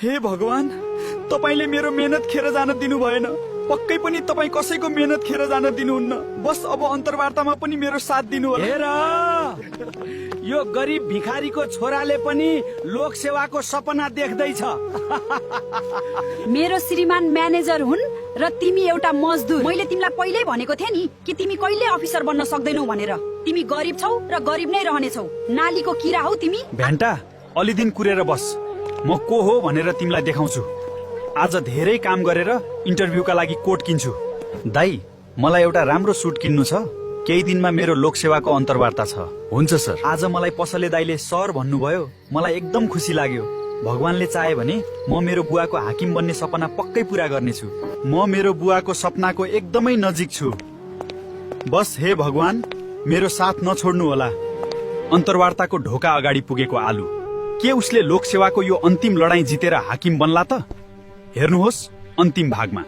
हे भगवान, तपाईले मेरो मेहनत खेर जान दिनु भएन। पक्कै पनि तपाई कसैको मेहनत खेर जान दिनुहुन्न। बस अब अन्तर्वार्तामा पनि मेरो साथ दिनु होला। हेर, यो गरिब भिखारीको छोराले पनि लोक सेवाको सपना देख्दैछ। मेरो श्रीमान म्यानेजर हुन् र तिमी एउटा मजदुर। मैले तिमीलाई पहिल्यै भनेको थिएँ नि कि तिमी कहिले अफिसर बन्न सक्दैनौ भनेर। तिमी गरिब छौ र गरिब नै रहनेछौ। नालीको किरा हौ तिमी। भ्यान्टा, अलि दिन कुरेर बस। म को हो भनेर तिमीलाई देखाउँछु। आज धेरै काम गरेर इन्टरभ्यूका लागि कोट किन्छु। दाई, मलाई एउटा राम्रो सुट किन्नु छ। केही दिनमा मेरो लोकसेवाको अन्तर्वार्ता छ। हुन्छ सर। आज मलाई पसले दाईले सर भन्नुभयो, मलाई एकदम खुसी लाग्यो। भगवानले चाहे भने म मेरो बुवाको हाकिम बन्ने सपना पक्कै पूरा गर्नेछु। म मेरो बुवाको सपनाको एकदमै नजिक छु। बस हे भगवान, मेरो साथ नछोड्नु होला। अन्तर्वार्ताको ढोका अगाडि पुगेको आलु, के उसले लोकसेवाको यो अन्तिम लडाईँ जितेर हाकिम बन्ला त? हेर्नुहोस् अन्तिम भागमा।